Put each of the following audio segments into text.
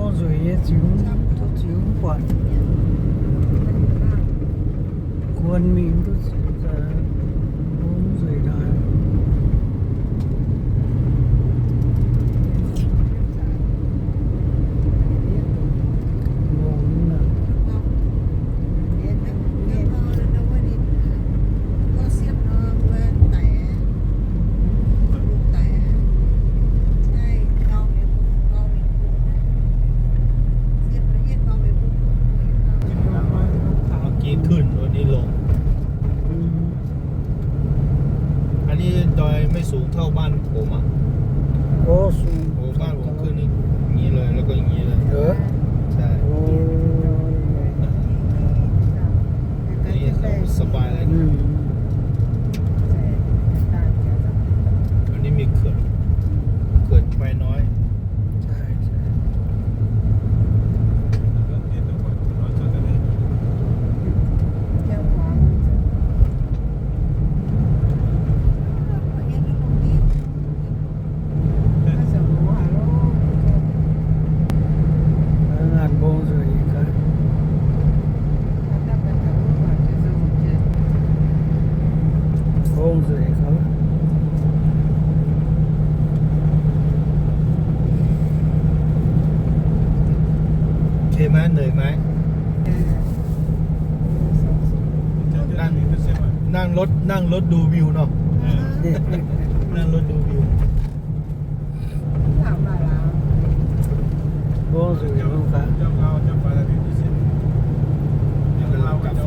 Mbong nzueic nyei ziux, duqv ziux mv buatc. Guon mingh duqv ziux, mbong nzueic daaih. Mbong naaic. Hnangv naaiv, เมื่อกี้ขึ้น วันนี้ลง อันนี้ดอยไม่สูงเท่าบ้านผมอ่ะ โอ้ สูง โอ้ บ้านผมขึ้นนี่อย่างนี้เลย แล้วก็อย่างนี้เลย เหรอ ใช่ โอ้ อย่างนี้สบายเลย อืม อันนี้มีเขื่อน เขื่อนควายน้อย ใช่ ใช่ Ngăn mbong nzueic gaax. Mbong nzueic gaax. Okay ไหม เหนื่อยไหม นั่ง นั่งรถ นั่งรถดูวิวเนาะ นั่งรถดูวิว Mbong nzueic gaax. กาแฟ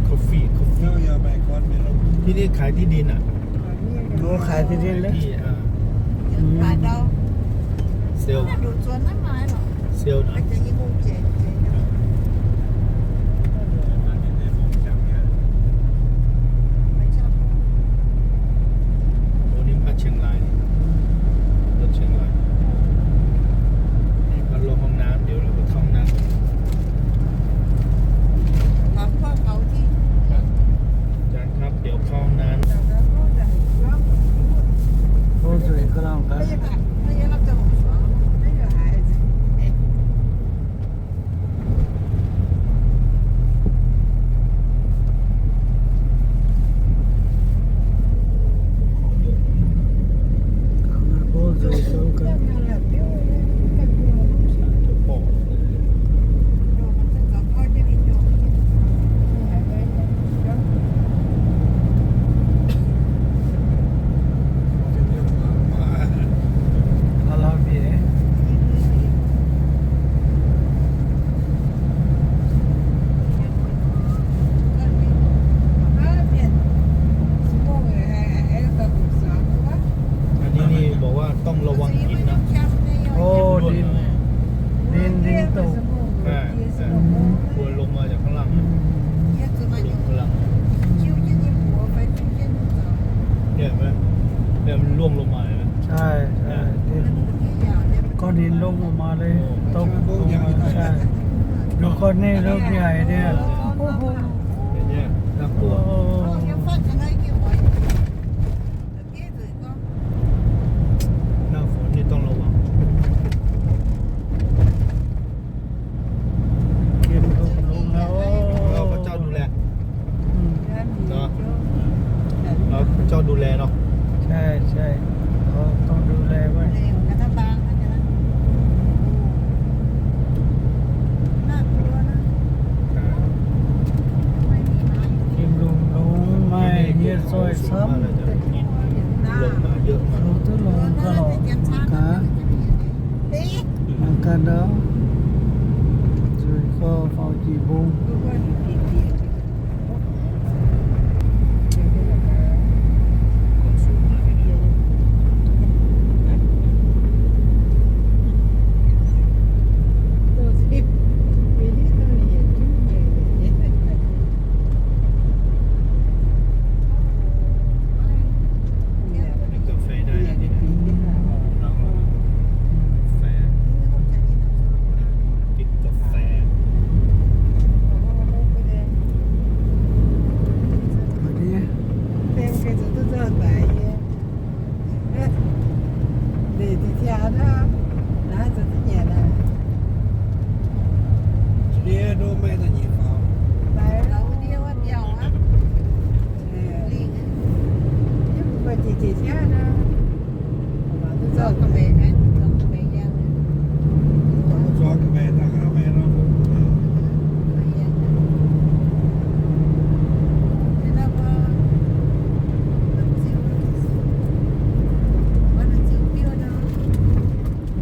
Coffee, coffee. ที่นี่ขายที่ดินอ่ะ โอ้ ขายที่ดินเลย ขายที่ อ่า อืม เซลล์ เซลล์หน่อย โอ้ นี่มาเชียงราย รถเชียงราย นี่ก็ลงห้องน้ำ เดี๋ยวเราไปเข้าห้องน้ำ ถามพ่อเขาที่ อาจารย์ครับ เดี๋ยวเข้าห้องน้ำ โอ้ สวยก็ลองครับ ไม่ใช่ผัก ไม่ใช่รับจ้างของสวน ไม่เหลือหาย อันนี้นี่บอกว่าต้องระวังหินนะ โอ้ ดิน ดิน ดินตก อ่า อ่า ควรลงมาจากข้างล่าง อืม ลงข้างล่าง เนี่ยเห็นไหม เนี่ยมันร่วงลงมาเห็นไหม ใช่ ใช่ เนี่ย ก้อนหินร่วงลงมาเลย โอ้ ตกลงมา ใช่ ดูก้อนนี้ลูกใหญ่เนี่ย โอ้โห เห็นเนี่ย น่ากลัว โอ้โห หน้าฝนนี่ต้องระวัง เตรียมลง ลงแล้ว เราพระเจ้าดูแล อืม เนาะ เราพระเจ้าดูแลเนาะ ใช่ ใช่ เราต้องดูแลไว้ น่ากลัวนะ เตรียมลง ลงไม่เยอะซอยซ้ำ ลงมาเยอะมาก สูงตึ้งลงก็หรอก ฮะ เหมือนกันเนาะ จุ๋ยก็เฝ้ากี่โมง เ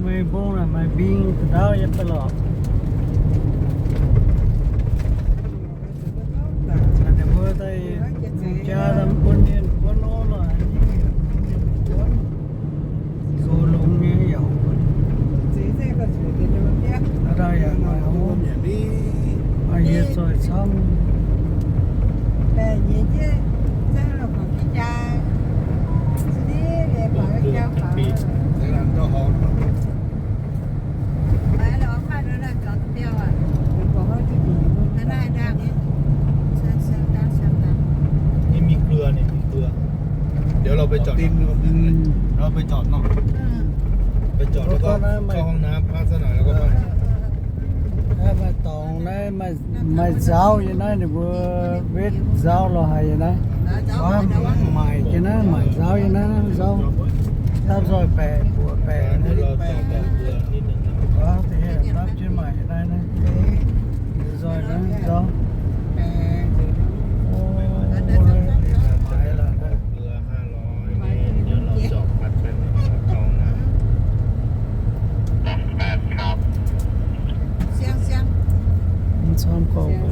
Meih mbong naaic maaih mbing ndau yie baac lorqc. Ninh mbuo daaih jaa daaih bun mienh buonv nor lorqc, bun mienh buonv. Zoux longx nyei yaac bun. Aa, daaih yaac maaih hov. Maaih yietc zoih camv. Ninh mingh เกลือ ninh mingh เกลือ. เดี๋ยวเราไปจอด อืม เราไปจอดนอก ไปจอดแล้วก็เข้าห้องน้ำพักสักหน่อยแล้วก็ไป Naaiv maaih dorngx naaiv, maaih, maaih nzauv yiem naaiv, ninh mbuo wetv nzauv lorz haic yiem naaiv. Waac maaic jienv naaiv, maaic nzauv yiem naaiv, nzauv dapv nzoih baeqc, buoqc baeqc naaiv. Waac deix dapv jienv maaic yiem naaiv naaiv. Nzoih naaiv nzauv. O, maaiz lorqc. Mv camv gorngv,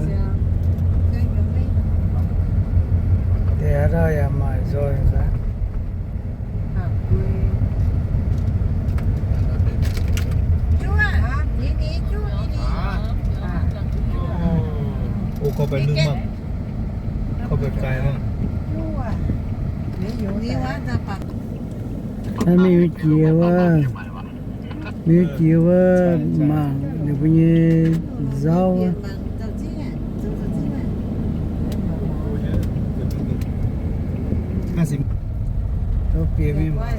deix ndau yaac maaic nzoih aqv. O, gorngv baeqc lungh mangc, gorngv baeqc jaaix mangc. Naaiv mingh jiex wuov, mingh jiex wuov mangc ninh mbuo nyei nzauv. Bieqc mingh mangc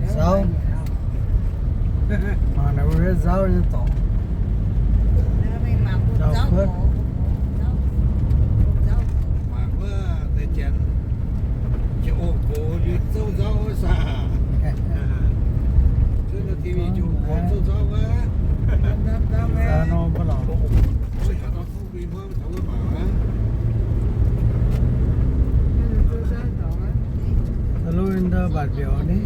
nzauv. Mangc ninh mbuo nzauv nyei dorngx. Nzauv kuotv. Hello, in the background ni.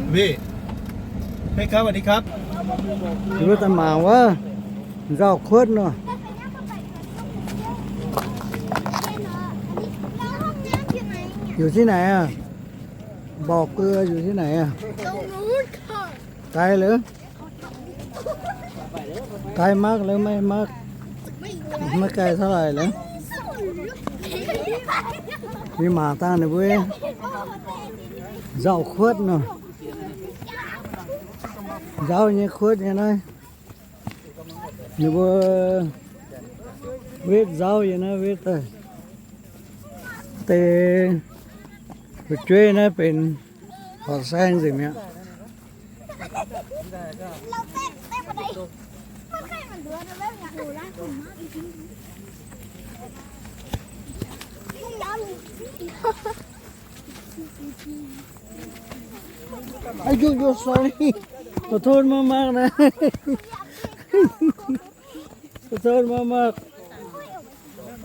Mbe. Hey, ครับ สวัสดีครับ. Wuov daaih mangc wuov, nzauv kuotv nor. อยู่ที่ไหนอ่ะ บอกเกลือ อยู่ที่ไหนอ่ะ ตรงนู้นค่ะ ไกลเหรอ ไกลมากหรือไม่มาก ไม่ไกลเท่าไหร่เหรอ Mingh mangc dangh ninh mbuo nzauv kuotv nor. Nzauv nyei kuotv nyei naaiv. Ninh mbuo wetv nzauv yiem naaiv wetv daaih. Deix fu'jueiv naaiv benx horqc saeng nzengc mi'aqv. Ây, sorry. Khổ thôn mă mă nè. Khổ thôn mă mă.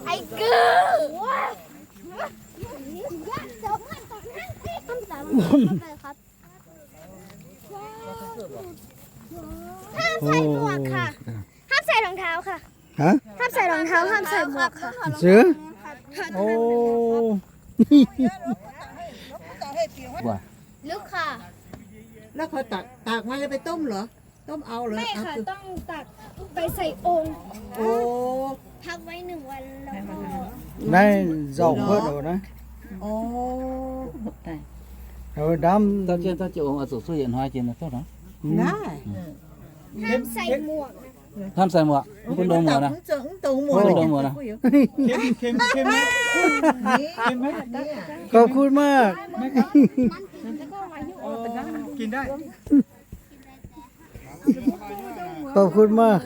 Ây, cứ. Ồ. Hăm sai đồng thảo kha. Hả? Hăm sai đồng thảo, hăm sai mộc kha. Sửa? Ồ. Nước kha. แล้วเขาตัก ตักมาแล้วไปต้มเหรอ? ต้มเอาเหรอ? ไม่ค่ะ เอาคือ ต้องตักไปใส่โอ่ง โอ้ พักไว้หนึ่งวันแล้วก็ Naaiv nzauv kuotv oc naaiv. โอ้ Heuc ndamv. ถ้าเจ๊ ถ้าเจ๊องค์เอาสุกสู้เย็นห้อยกินนะ โทษนะ ได้ ห้ามใส่หมวกนะ ห้ามใส่หมวก คุณดงหมวกนะ คุณดงหมวกนะ เค็ม เค็ม เค็มไหม เค็มไหม ขอบคุณมาก ไม่ครับ กินได้ ขอบคุณมาก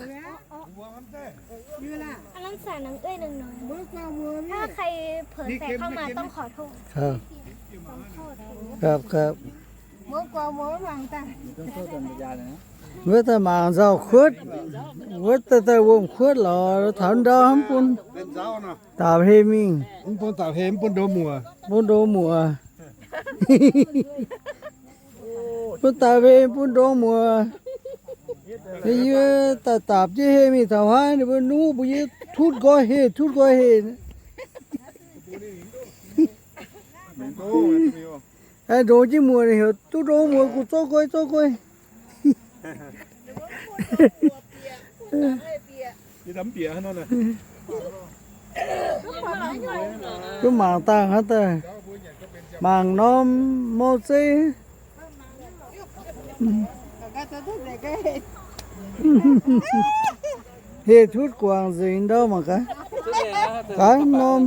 อันนั้นใส่น้ำเอื้อยหนึ่งหน่อย ถ้าใครเผลอใส่เข้ามาต้องขอโทษ ครับ ครับ ครับ Wuov daaih mangc nzauh kuotv, wuov daaih daaih wuom kuotv lorz taux ndau hnamv bun daapc hei mingh, bun ndoqc muoc, bun daapc hei bun ndoqc muoc. Yie daaih daapc jienv hei mingh taux haaix ninh mbuo nuqv mbuo yie tutv nqoi hei, tutv nqoi hei. Aengx ndongx jienv muoc heuc duqv ndongx muoc, gu'nyuoz zorqv nqoi, zorqv nqoi. Duqv mangc dangh hnangv daaih, mangc norm mouv zeiv. Heh tutv guangc nzengc ndau mangc gaax. Gaax norm.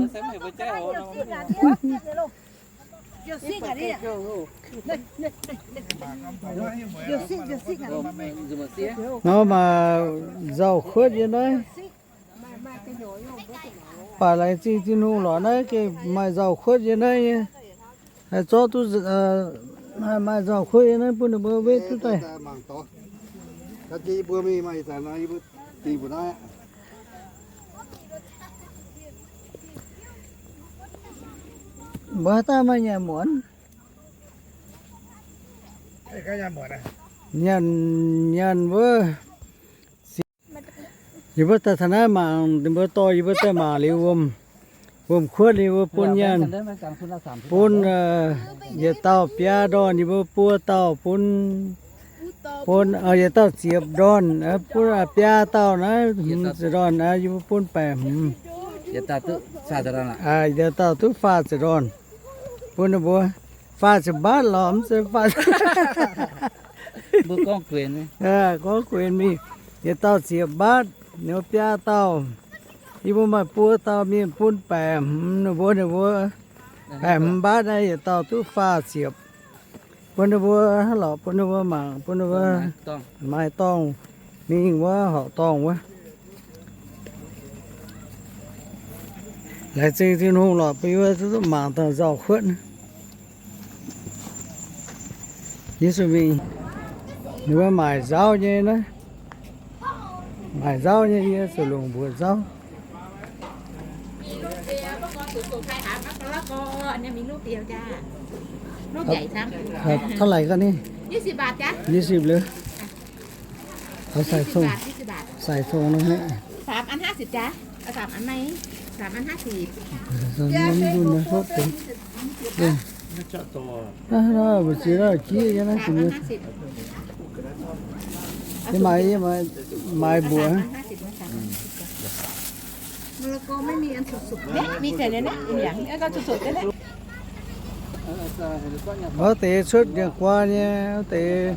Nor maaih nzauh kuotv yiem naaiv. Baac laengz zingh Tin-Hungh lorqc, naaiv gengh maaih nzauh kuotv yiem naaiv nyei. Haih zorqv duqv, maaih nzauh kuotv yiem naaiv bun ninh mbuo wetv duqv daaih. Mbuo haaix dauh maaih nyanc muonz? Nyanc, nyanc wuov. Yie mbuo daaih taux naaiv mangc, ninh mbuo dorh yie mbuo daaih mangc liuz wuom, wuom kuotv ninh mbuo bun nyanc, bun yietc dauh biaa ndorn, yie mbuo buo dauh bun, bun yietc dauh ziepc ndorn, bun biaa dauh naaiv hmz ziepc ndorn, yie mbuo bun baeqc hmz. Yietc dauh duqv faah ziepc ndorn. Bun ninh mbuo faah ziepc mbaatv lorqc, mv zeiz faah. Mbuo gorngv guenx, gorngv guenx mingh, yietc dauh ziepc mbaatv, ninh mbuo biaa dauh. Yie mbuo maaih buo dauh mienh bun baeqc hmz, ninh mbuo, ninh mbuo baeqc hmz mbaatv naaiv yietc dauh duqv faah ziepc. Bun ninh mbuo lorqc, bun ninh mbuo mangc, bun ninh mbuo maaiz dorngh mingh wuov horqc dorngh wuov. Laengz zingh Tin-Hungh lorqc, bun yie mbuo duqv mangc daaih nzauh kuotv. Yesu mingh, ninh mbuo maaic nzauv nyei naaiv. Maaic nzauv nyei, yie zuqc longc mbuoqc nzauv. Hnangv naaic ga'naaiv, nyic siec liuz. เอา ใส่ถุง ใส่ถุงนะฮะ สามอันห้าสิบจ้ะ เอาสามอันไหม สามอันห้าสิบ น้ำดุนนะพวกผม Naaiv nor mbu'ziex naaiv jieqv nyei naaiv, สามอันห้าสิบ จะ maiv, maiv mbuoqc. มะละกอไม่มีอันสุกๆ เนี่ย มีแต่ในนั้นอีกอย่าง แล้วก็สุกๆ นั่นแหละ Wuov deix cuotv ndiangx-guaa nyei, wuov deix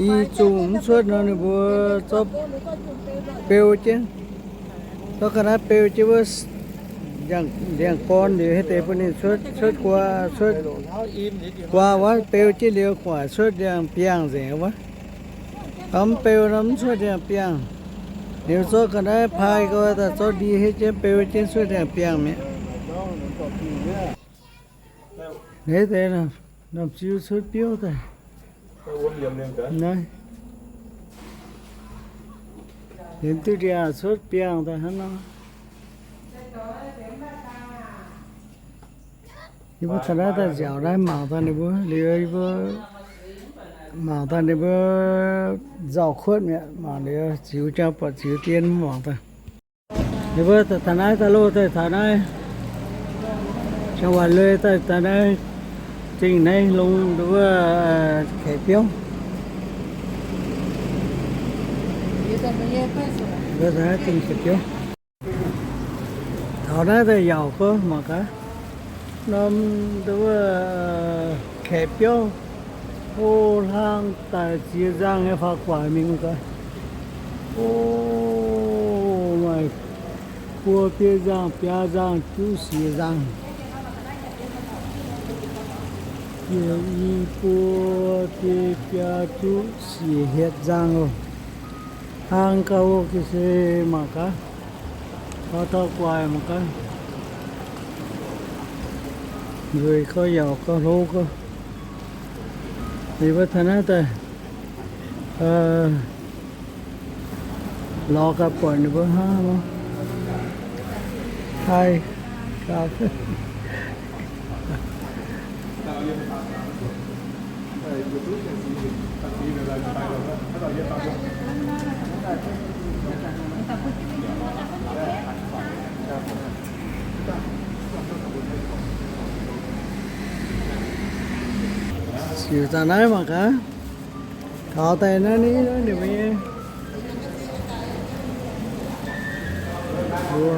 i zungh mv cuotv nor ninh mbuo zorqv beu jienv. Zorqv ga'naaiv beu jienv wuov ndiangx-gorn liuz, haaix deix bun ninh cuotv, cuotv guaa, cuotv guaa wuov, beu jienv liuz guangc cuotv ndiangx-biangh nzengc wuov. Mv beu nor mv cuotv ndiangx-biangh. Liuz zorqv ga'naaiv pai gau daaih zorqv ndie hietv jienv beu jienv cuotv ndiangx-biangh mi'aqv. Naaiv deix namh ziux cuotv biouv daaih. Naaiv, liemh duqv ndiangx cuotv biangh daaih hnangv nor. Yie mbuo taux naaiv daaih nziaauc naaiv mangc daaih ninh mbuo liuz, yie mbuo mangc daaih ninh mbuo nzauh kuotv mi'aqv. Mangc liuz ziux jangx buatc ziux dien mangc daaih. Ninh mbuo taux naaiv daaih loh daaih taux naaiv, จังหวัดเลย daaih taux naaiv, zingh naaiv longx wuov, kaeqv biouv. Taux naaiv daaih yaauc gorngv mangc gaax, norm wuov kaeqv biouv, o, hlang daaih ziex nzangh nyei faaux gu'nguaaic mingh mangc gaax. O, maaih buo biei nzangh, biaa nzangh, juqv siec nzangh. Yie i buo biei biaa juqv siec hietc nzangh oc. Hnangv gauh wuov ga'sie mangc gaax, gauh taux gu'nguaaic mangc gaax, nzueic gauh yaauc gauh hlo gauh. Ninh mbuo taux naaiv daaih, lorz gaax buatc ninh mbuo hnangv nor. Taaih gaax. Ziouc daaih naaiv mangc gaax, taux daaih naaiv ninh, naaiv ninh mbuo nyei mbuo.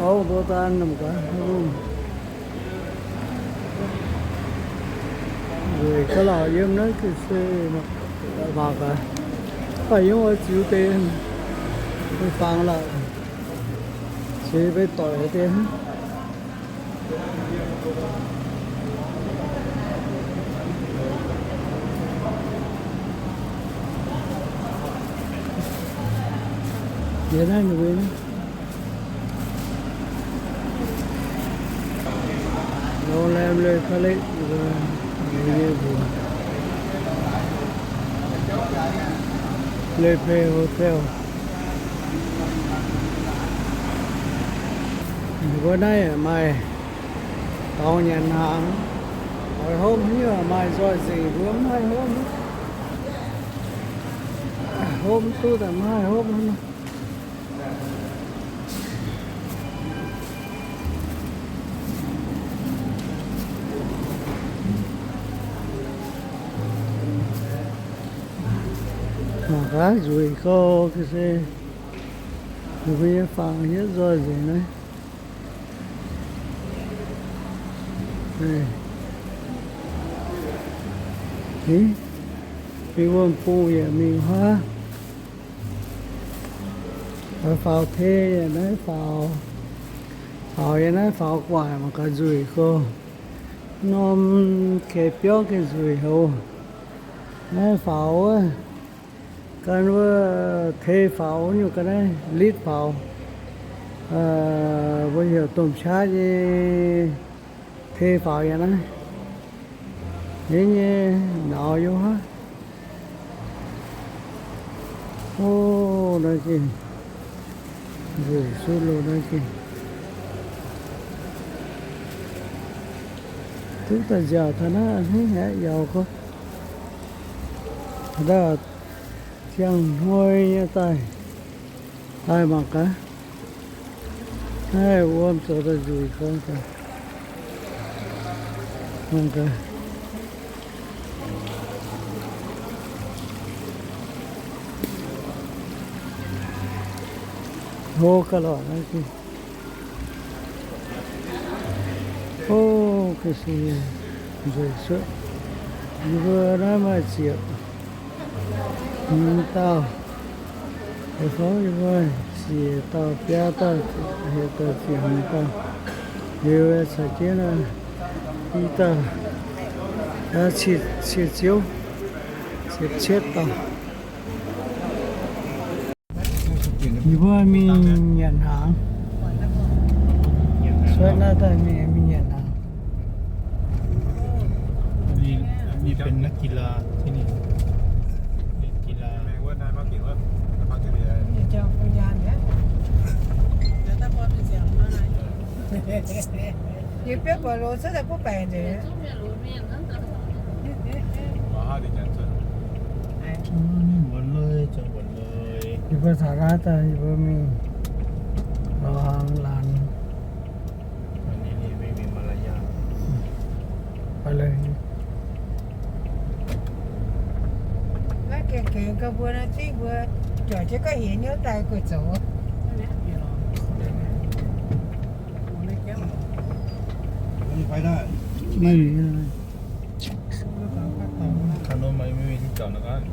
Ov, mbuo daan mangc gaax, nzueic gauh lauh yiem naaiv ga'sie mangc gaax. Baac yiem oix ziux deix, mbuo fangx laaix, se mbuo doic deix. Yie naaiv ninh mbuo โรงแรม Le Palais, Le Palais Hotel, Le Palais Hotel. Ninh mbuo naaiv maaih dorngx nyanc hnaangx, oix hopv haaix nyungc maaih nzoih nzengc, mbuo mv haih hopv. Hopv mv duqv daaih mv haih hopv. Mangc gaax, nzueic gauh ga'sie, ninh mbuo nyei fangx hietv nzoih nzengc naaiv. Mingh wuom-bung yaac mingh huaav. Faaux tei yaac naaiv faaux, faaux yaac naaiv faaux gu'nguaaic mangc gaax nzueic gauh. Norm keix biauv gengh nzueic haic. Naaiv faaux wuov, gan wuov tei faaux nyungc ga'naaiv litv faaux, mbuo heuc domh qaqv nyei tei faaux yaac naaiv. Ninh nyei nauz yiem haav. O, naaiv gengh nzueic suv loh naaiv gengh. Duqv daaih nziaauc taux naaiv a'hneiv aqv, yaauz gorngv. Ndau ziangh hnoi nyei daaih, daaih mangc gaax. Naaiv wuom zoux daaih nzueic gorngv daaih. Mangc gaax. Hlo gauh lorqc naaiv gengh. O, ga'sie nzueic cuotv. Yie mbuo naaiv maaih ziepc hmz dauh. Deix fouv yie mbuo ziepc dauh, biaa dauh, hietc dauh, ziepc hmz dauh. Liuz caux jienv i dauh, cie, cie ziouv, ziepc cietv dauh. Yie mbuo mingh nyanc hnaangx. Cuotv naaiv daaih mingh, mingh nyanc hnaangx. มี มีเป็นนักกีฬาที่นี่ เล่นกีฬา Yie biopv buatc loz cuotv daaih butv baengc nzengc. Mbuo taux naaiv daaih yie mbuo mingh lorz hnaangx laanh. Naaiv gengh gengh gauh mbuo naaiv zingh mbuo juangc jienv gauh hieh hnyouv daaih gueiv zoux. Kang nor maaih mv mingh diuh juangc naaiv gaax.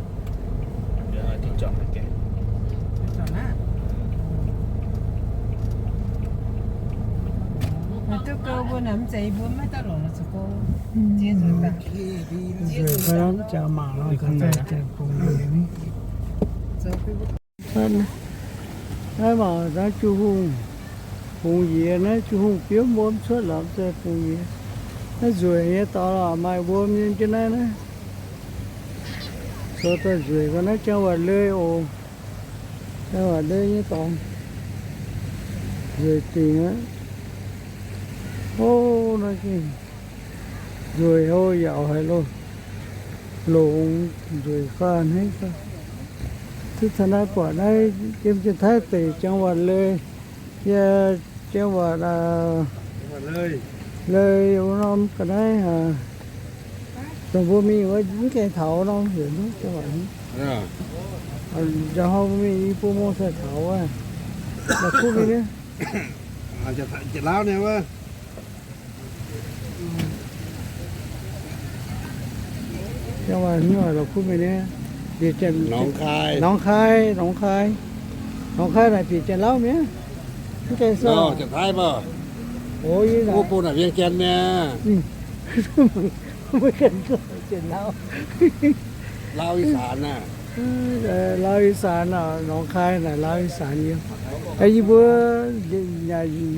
Ndo haaix diuh juangc naaiv gengh. Maiv duqv gouv mbuo naaic mv zeiz mbuo maiv daaih longc zuqc gouv. Nzueic gauh lamh jaax mangc nor, ga'naaiv janx bungx liuz ni. Cuotv naaiv, naaiv mangc naaiv Ju Hungh bungx yiex, naaiv Ju Hungh biomv wuom cuotv lorz se bungx yiex. Naaiv nzueic nyei dorngx lorqc, maaih wuom nyei jienv naaiv naaiv. Zoux daaih nzueic ga'naaiv, Janx-waatc Leiz oc. Janx-waatc Leiz nyei dorngx nzueic dingc aqv. Ov, naaiv gengh nzueic houv yaac haiz loh, longx nzueic faah hneiv. Duqv taux naaiv buatc naaiv yiem Janx-Taiv deic, Janx-waatc Leiz, yie Janx-waatc Leiz wuov norm ga'naaiv. Dongh mbuo mingh wuov mv gaengh taux norm heuc, Janx-waatc, njang hnoi mbuo mingh i buo mong sai taux wuov. La'kuqv mingh nyei. Janx-waatc haaix la'kuqv mingh nyei? Bieqc Janx-, Nongx Khai. Nongx Khai, Nongx Khai. Nongx Khai naaic bieqc Janx-Lauv mi'aqv. Mv gaengh sou. Janx-Taiv maah. Ov, yie wuov bung naaic Vieng Janx mi'aqv. Mv gaengh sou Janx-Lauv. Lauv i saan naaic. Lauv i saan naaic, Nongx Khai naaic Lauv i saan yiem. Yie mbuo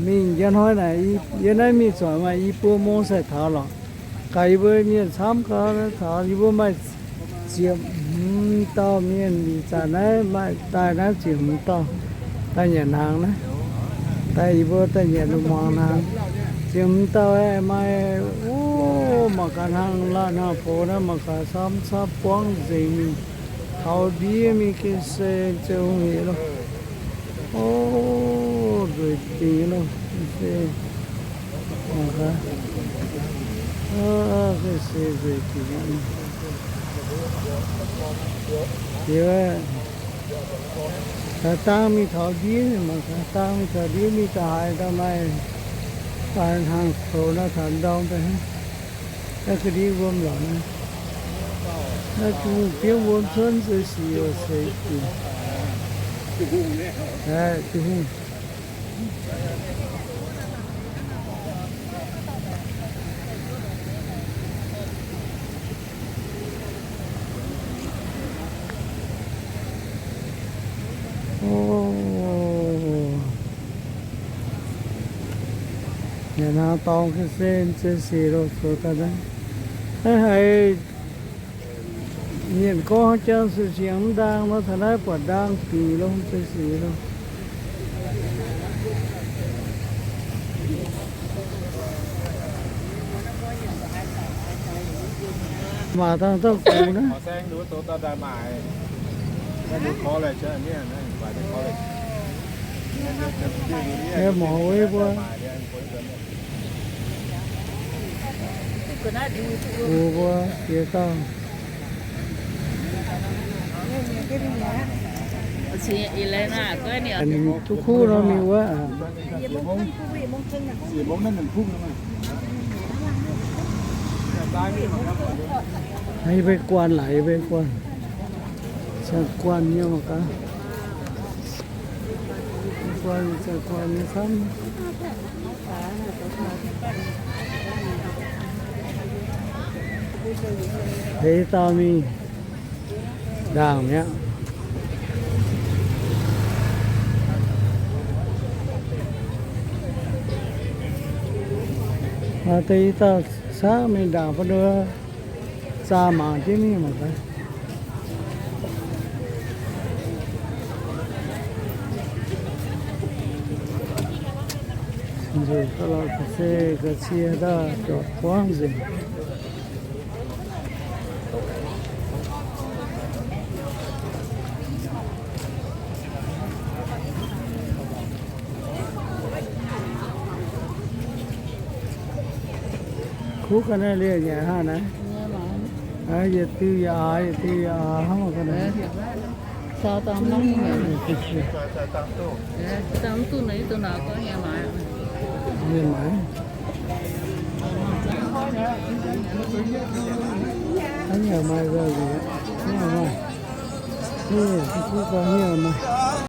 mingh njang hnoi naaic, yie naaiv mingh zuqc maaih i buo mong sai taux lorqc. Gaax yie mbuo mienh camv gau taux, yie mbuo maaih ziepc hmz dauh mienh. Ih zanc naaiv maaih daaih naaiv ziepc hmz dauh daaih nyanc hnaangx naaiv. Daaih yie mbuo daaih nyanc muangx hnaangx. Ziepc hmz dauh aeqv, maaih, ov, mangc gaax hnaangx laanh hnaangx poux naaiv, mangc gaax camv camv buangv nzengc mingh, taux ndiev mingh gengh se ziouc hungh hec loh. Ov, nzueic dingc loh, gengh se, mangc gaax, gengh se nzueic dingc. Jiex daaih dang mingh taux ndiev, mangc gaax dang mingh taux ndiev mingh da'haaix daaih maaih, daaih hnaangx poux naaiv taux ndorm daaih hnangv. Naaiv ga'ndiev wuom lorqc naaiv. Naaiv Ju Hungh biomv wuom cuotv se sic oc, seix sic. Aa, Ju Hungh. Ov, nyanc hnaangx dorngx ga'sie se sic loh, zoux daaih naaiv. Naaiv haiz mienh gorngv jang se sienx mv ndaang nor, taux naaiv buatc ndaang dingc loh, se sic loh. Maaih dangh dangh gux naaiv. Aengx mangc wuov mbuo, gux mbuo jiex dauh. Duqv kuv nor mingh wuov. Yie mbuo guanh laaix, yie mbuo guanh. Ziangh guanh nyei mangc gaax. Guanh, ziangh guanh nyei camv. Deix dauh mingh ndaangc mi'aqv. Maaih deix dauh caqv mingh ndaangc ba'ndongx zaah mangc jienv mingh mangc gaax. Nzueic ga'lauh ga'sie ga'cie daaih zorpc buangv nzengc. Kuv ga'naaiv liouh nyanc hnangv naaiv. Yietc diuh yietc aax, yietc diuh yietc aax hnangv ga'naaiv. Mienh maaiz. Hnangv yaac maaih nzauh nzengc. Hnangv yaac maaih. Kuv gau hnangv yaac maaih.